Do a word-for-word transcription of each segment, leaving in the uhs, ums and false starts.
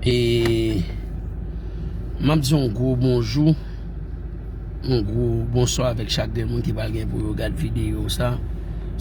E m ap di yon gwo bonjou, yon gwo bonswa avèk chak grenn moun ki pral gen pou yo gad videyo sa.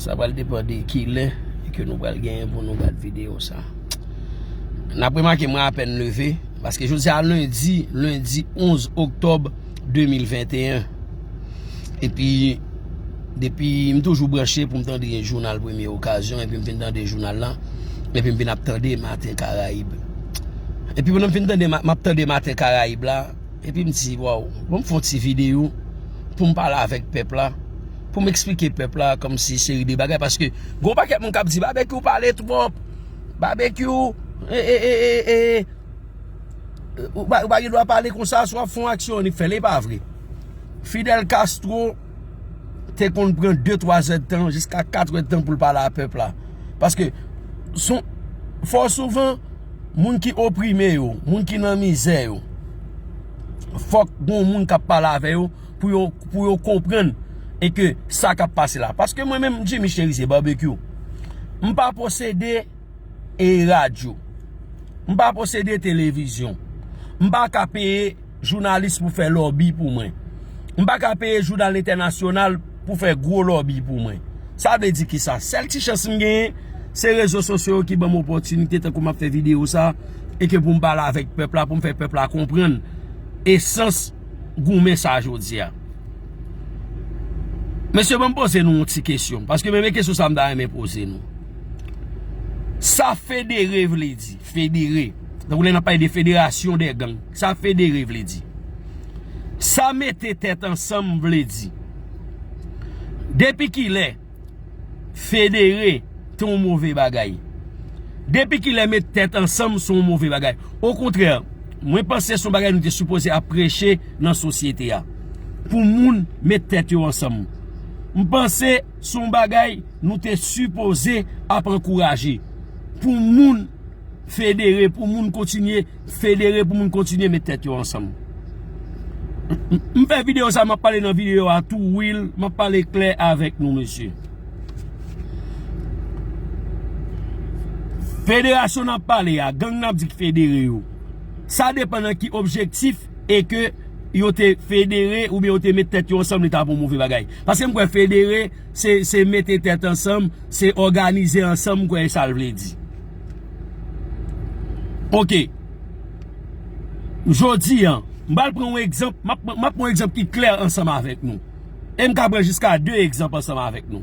Sa pral depann de kilè ke nou pral gen pou nou gad videyo sa. N ap remake mwen apèn leve, paske jodi a lendi, lendi onz oktòb de mil venteyen. Epi, depi m toujou branche pou m tande jounal Premye Okazyon, epi m fin tande jounal la, epi m vin ap tande Maten Karayib. Epi pandan m fin tande, ma- m ap tande Maten Karayib la, epi m di, waw, bon, m fè yon ti videyo pou m pale avèk pèp la, pou m eksplike pèp la kòmsi seri de bagay, paske gon pakèt moun k ap di, Babekyou pale twòp, Babekyou, e, e, e, e, e, ou pa, ou pa gen dwa pale konsa, si w ap fè yon aksyon, annik fè l, e pa vre. Fidel Castro te konn pran de, twa zè tan, jiska kat è tan pou l pale a pèp la. Paske, son, fò souvan, moun ki oprime yo, moun ki nan mizè yo, fòk gon moun k ap pale avè yo pou yo, pou yo konprann e ke sa k ap pase la. Paske mwen menm, Jimmy Cherizier Barbecue, m pa posede e radyo. M pa posede televizyon. M pa ka peye jounalis pou fè lòbi pou mwen. M pa ka peye jounal entènasyonal pou fè gwo lòbi pou mwen. Sa vle di kisa? Sèl ti chans m genyen, se rezo sosyo yo ki ban m opòtinite, tankou m ap fè videyo sa, e ke pou m pale avèk pèp la, pou m fè pèp la konprann esans goumen sa jodi a. Mesye, ban m poze nou yon ti kesyon, paske menm e kesyon sa m ta renmen poze nou. Sa federe vle di, federe. Tankou lè n ap pale de fédération des gangs, sa federe vle di. Sa mete tèt ansanm vle di. Depi kilè federe te yon move bagay? Depi kilè met tèt ansanm se yon move bagay? Okontrè, mwen panse se yon bagay nou te sipoze ap preche nan sosyete a. Pou moun met tèt yo ansanm. M panse se yon bagay nou te sipoze ap ankouraje. Pou moun federe, pou moun kontinye federe, pou moun kontinye met tèt yo ansanm. M, m, m fè videyo sa, m ap pale nan videyo a tou, wi, m ap pale klè avèk nou, mesye. Federasyon n ap pale a, gang n ap di k federe yo. Sa depann nan ki objektif e ke yo te federe oubyen yo te met tèt yo ansanm, li ta pou move bagay. Paske m kwè federe, se, se mete tèt ansanm, se òganize ansanm, m kwè e sa l vle di. Oke. Jodi a, m pral pran yon egzanp, m ap, m ap pran yon egzanp ki klè ansanm avèk nou. E m ka pran jiska de egzanp ansanm avèk nou.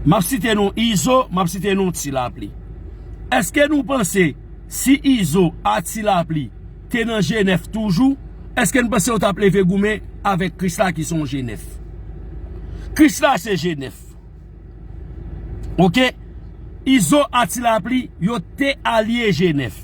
M ap site non Izo, m ap site non Ti Lapli. Èske nou panse si Izo a Ti Lapli te nan G nèf toujou, èske n panse yo t ap leve goumen avèk Krisla ki se yon G nèf? Krisla se G nèf. Oke? Izo a Ti Lapli, yo te alye G nèf.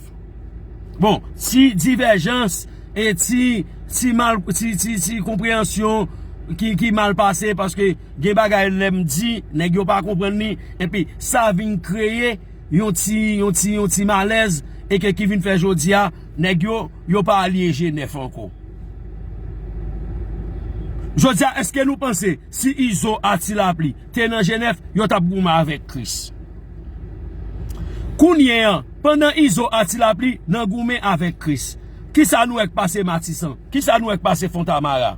Bon, ti divèjans e ti, ti mal, ti, ti, ti konpreyansyon ki, ki mal pase, paske gen bagay lè m di, nèg yo pa konprann li, epi sa vin kreye yon ti, yon ti, yon ti malèz, e ke ki vin fè jodi a, nèg yo, yo pa alye G nèf ankò. Jodi a, èske nou panse si Izo a Ti Lapli te nan G nèf, yo t ap goumen avèk Kris? Kounye a, pandan Izo a Ti Lapli nan goumen avèk Kris, kisa nou wè k pase Matisan? Kisa nou wè k pase Fontamara?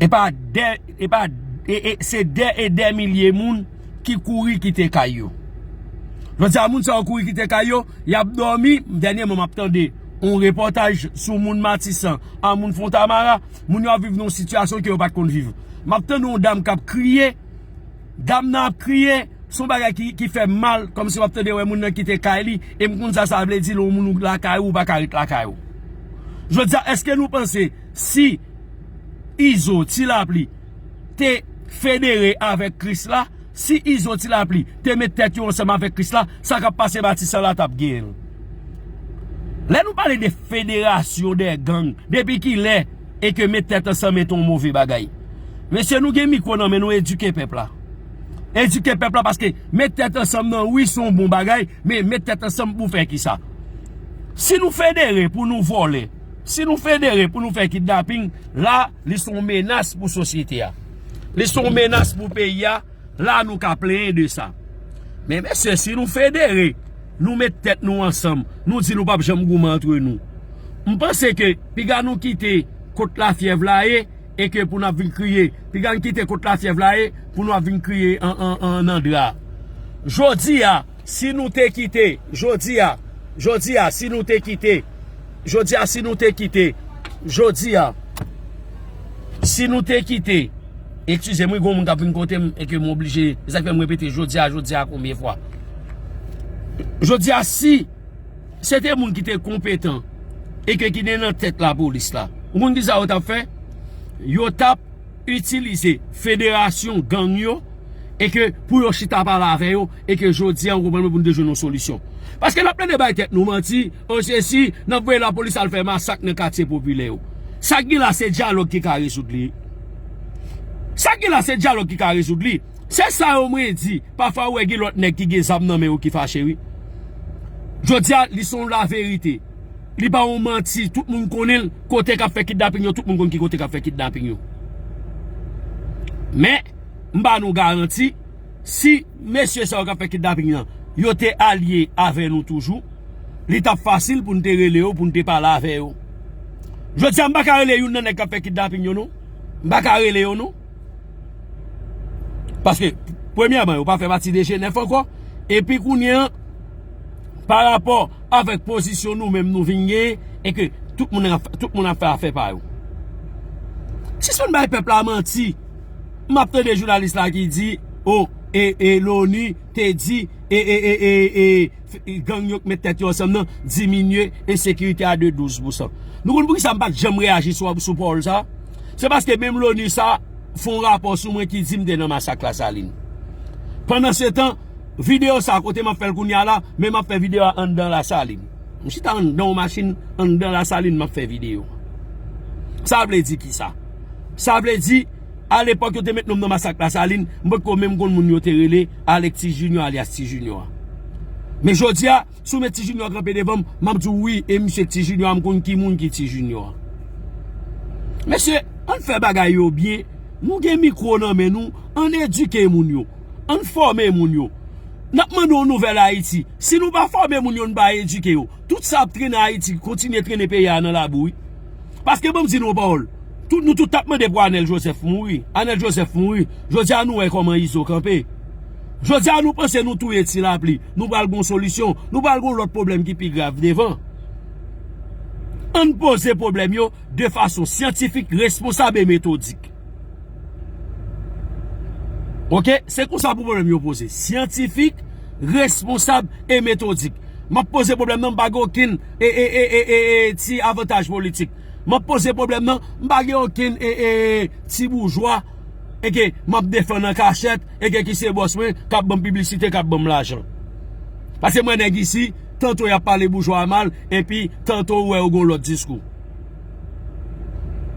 E pa dè, e pa, e, e, se dè e dè milye moun ki kouri kite kay yo. Jodi a, moun sa yo kouri kite kay yo, y ap dòmi. Dènyèman, m ap tande yon repòtaj sou moun Matisan a moun Fontamara. Moun yo ap viv nan yon sitiyasyon ke yo pa t konn viv. M ap tande yon dam k ap kriye. Dam nan ap kriye, se yon bagay ki, ki fè m mal, kòmsi w ap tande wè moun nan kite kay li, e m konn sa sa vle di lè yon moun ou lakay ou, ou pa ka ret lakay ou. Jodi a, èske nou panse si Izo, Ti Lapli, te federe avèk Kris la, si Izo, Ti Lapli, te met tèt yo ansanm avèk Kris la, sa k ap pase Matisan la t ap genyen l? Lè nou pale de federasyon dè gang, depi kilè e ke met tèt ansanm e te yon move bagay? Mesye, nou gen mikwo nan men nou, edike pèp la. Edike pèp la, paske met tèt ansanm nan, wi, se yon bon bagay, men met tèt ansanm pou fè kisa? Si nou federe pou nou vòlè, si nou federe pou nou fè kidnaping, la, li se yon menas pou sosyete a. Li se yon menas pou peyi a, la nou ka plenyen de sa. Men mesye, si nou federe Nou met tèt nou ansanm, nou di nou p ap janm goumen antre nou. M panse ke piga nou kite kot lafyèv la ye, e ke pou n ap vin kriye, piga n kite kot lafyèv la ye, pou nou ap vin kriye an, an, an, nan dra. Jodi a, si nou te kite, jodi a, jodi a, si nou te kite, jodi a, si nou te kite, jodi a, si nou te kite, eskize m, wi, gon moun k ap vin kote m, e ke m oblije, e sa k fè m repete jodi a, jodi a, konbyen fwa. Jodi a, si se te moun ki te konpetan e ke ki te nan tèt lapolis la, ou konn ki sa yo t ap fè? Yo t ap itilize federasyon gang yo e ke pou yo chita pale avè yo e ke jodi a, ou konprann mwen, pou n te jwenn yon solisyon. Paske n ap plede bay tèt nou manti, o sesi, n ap voye lapolis al fè masak nan katye popilè yo. Sa k gen la se dyalòg ki ka rezoud li. Sa k gen la se dyalòg ki ka rezoud li. Se sa yo mwen di, pafwa ou wè gen lòt nèg ki gen zam nan men yo ki fache wi. Jodi a, li se yon laverite. Li pa yon manti, tout moun konnen l, kote k ap fè kidnaping yo, tout moun konn ki kote k ap fè kidnaping yo. Men, m ba nou garanti, si mesye sa yo k ap fè kidnaping nan, yo te alye avè nou toujou, li t ap fasil pou n te rele yo, pou n te pale avè yo. Jodi a, m pa ka rele youn nan nèg k ap fè kidnaping yo, non. M pa ka rele yo, non. Paske, premyèman, yo pa fè pati de G nèf ankò. Epi kounye a, pa rapò avèk pozisyon nou menm nou vin genyen, e ke tout moun ap, tout moun ap fè afè pa yo. Sispann bay pèp la manti. M ap tande jounalis la ki di, o, e, e, Loni te di, e, e, e, e, e, f-, gang yo k met tèt yo ansanm nan diminye ensekirite a de douz pousan. Nou konn poukisa m pa t janm reyaji sou, sou pawòl sa? Se paske menm Loni sa fè yon rapò sou mwen ki di m te nan masak Lasalin. Pandansetan, videyo sa kote m ap fè l kounye a la, men m ap fè videyo a anndan Lasalin. M chita anndan yon machin, anndan Lasalin, m ap fè videyo. Sa vle di kisa? Sa vle di, alepòk yo te met non m nan masak Lasalin, m potko menm konn moun yo te rele Alex Ti Junior alyas Ti Junior a. Men jodi a, si w met Ti Junior kanpe devan m, m ap di w wi, e misye Ti Junior a, m konn ki moun ki Ti Junior a. Mesye, ann fè bagay yo byen. Nou gen mikwo nan men nou, ann edike moun yo. Ann fòme moun yo. N ap mande yon nouvèl Ayiti. Si nou pa fòme moun yo, nou pa edike yo, tout sa ap trennen Ayiti, kontinye trennen peyi a nan labou, wi. Paske ban m di nou yon pawòl. Tout, nou tout t ap mande pou Anèl Joseph mouri. Anèl Joseph mouri. Jodi a nou wè kòman Izo kanpe. Jodi a nou panse nou touye Ti Lapli. Nou pral gon solisyon. Nou pral gon lòt pwoblèm ki pi grav devan. Ann poze pwoblèm yo de fason syantifik, responsab e metodik. Oke? Se konsa pou pwoblèm yo poze. Syantifik, responsab e metodik. M ap poze pwoblèm nan, m pa gen okenn e, e, e, e, e, e, ti avantaj politik. M ap poze pwoblèm nan, m pa gen okenn e, e, ti boujwa e ke m ap defann an kachèt e ke ki se bòs mwen, k ap ban m piblisite, k ap ban m lajan. Paske m wè nèg isi, tanto y ap pale boujwa a mal, epi tanto ou wè yo gen yon lòt diskou.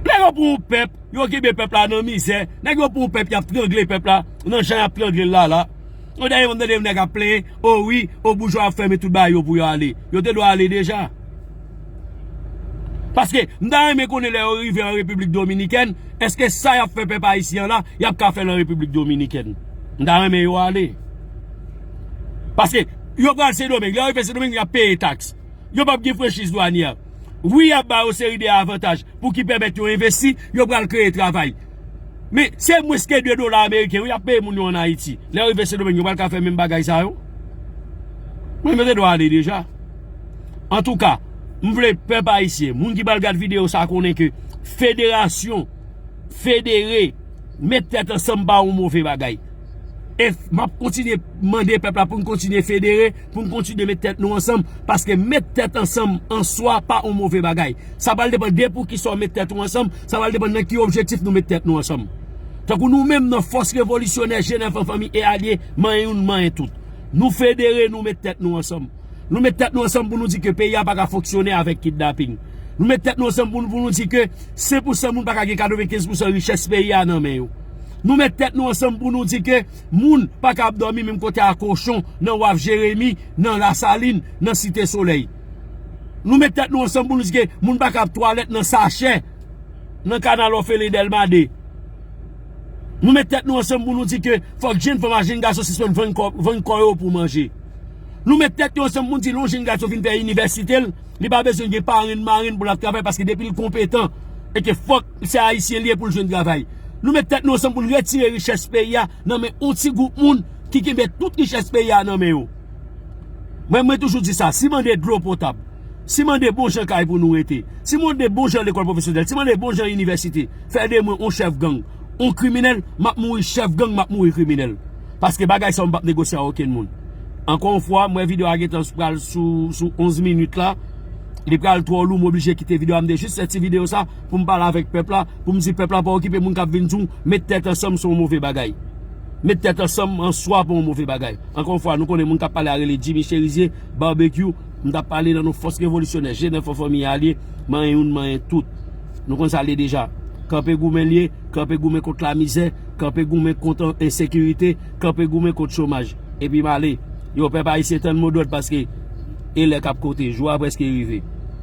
Nèg yo pou yon pèp, yo kenbe pèp la nan mizè. Nèg yo pou yon pèp, y ap trangle pèp la nan jan y ap trangle l la la. Yon dènye m tande yon nèg ap plenyen, o wi, o boujwa ap fèmen tout bagay yo pou yo ale. Yo te dwe ale deja. Paske m ta renmen konnen lè yo rive an Repiblik Dominikèn, èske sa y ap fè pèp ayisyen an la, y ap ka fè l an Repiblik Dominikèn? M ta renmen yo ale. Paske yo pral Sendomeng, lè yo rive Sendomeng, y ap peye taks. Yo p ap gen franchiz dwanyè. Wi, y ap ba yo seri de avantaj pou ki pèmèt yo envesti, yo pral kreye travay. Men, se mwens ke de dola ameriken, wi, y ap peye moun yo ann Ayiti. Lè yo rive Sendomeng, yo pral ka fè menm bagay sa yo? Mwen, mwen te dwe ale deja. Antouka, m vle pèp ayisyen, moun ki pral gad videyo sa konnen ke federasyon, federe, met tèt ansanm pa yon move bagay. E m ap kontinye mande pèp la pou n kontinye federe, pou n kontinye met tèt nou ansanm, paske met tèt ansanm an swa pa yon move bagay. Sa pral depann de pou kisa w met tèt ou ansanm, sa pral depann nan ki objektif nou met tèt nou ansanm. Tankou nou menm nan Fòs Revolisyonè G nèf an fanmi e alye, manyen youn, manyen tout. Nou federe, nou met tèt nou ansanm. Nou met tèt nou ansanm pou nou di ke peyi a pa ka fonksyone avèk kidnaping. Nou met tèt nou ansanm pou nou, pou nou di ke sen pou san moun pa ka gen katrevenkenz pou san richès peyi a nan men yo. Nou met tèt nou ansanm pou nou di ke moun pa ka ap dòmi menm kote a kochon nan Waf Jeremi, nan Lasalin, nan Site Solèy. Nou met tèt nou ansanm pou nou di ke moun pa ka ap twalèt nan sachè nan kanal òfelen Dèlma de. Nou met tèt nou ansanm pou nou di ke fòk jenn fanm ak jenn gason sispann vann kò, vann kò yo pou manje. Nou met tèt nou ansanm pou n di lè yon jenn gason fin fè inivèsite l, li pa bezwen gen parenn marenn pou l ap travay paske depi l konpetan e ke fòk se ayisyen li ye pou l jwenn travay. Nou met tèt nou ansanm pou n retire richès peyi a nan men yon ti gwoup moun ki kenbe tout richès peyi a nan men yo. Mwen, mwen toujou di sa, si mande dlo potab, si mande bon jan kay pou nou rete, si mande bon jan lekòl pwofesyonèl, si mande bon jan inivèsite, fè de mwen yon chèf gang, yon kriminèl, m ap mouri chèf gang, m ap mouri kriminèl. Paske bagay sa yo m p ap negosye ak okenn moun. Ankò yon fwa, m wè videyo a gentan pral sou, sou onz minit la. Li pral twò lou, m oblije kite videyo a. M te jis fè ti videyo sa pou m pale avèk pèp la, pou m di pèp la pa okipe moun k ap vin di w, met tèt ansanm se yon move bagay. Met tèt ansanm an swa pa yon move bagay. Ankò yon fwa, nou konnen moun k ap pale a rele Jimmy Cherizier, Barbecue, m t ap pale nan non fòs revolisyonè, G nèf an fanmi alye, manyen youn, manyen tout. Nou konn sa l ye deja. Kanpe goumen l ye, kanpe goumen kont lamizè, kanpe goumen kont ensekirite, kanpe goumen kont chomaj. Epi m ale. Yo, pèp ayisyen, tann modòd paske e lè k ap konte, jou a prèske rive.